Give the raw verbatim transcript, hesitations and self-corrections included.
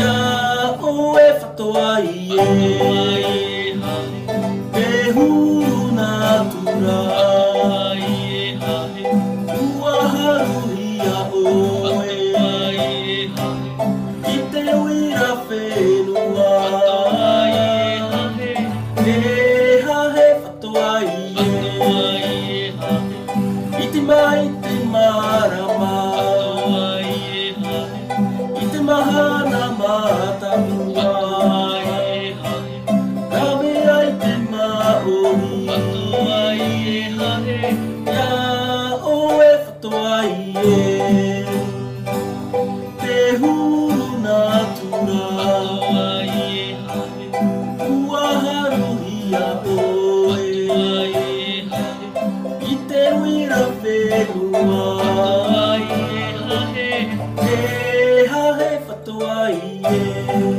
Ia ʻoe fatoʻai ē, te huru nā tura. ʻUa haruhia ʻoe i te uira fenua. E hahe fatoʻai ē, iti mai te marama, i te mahana matamua, rave ai te maʻori. Ia ʻoe fatoʻai ē, te huru nā tura. ʻUa haruhia ʻoe i te uira fenua. E hahe fatoʻai ē.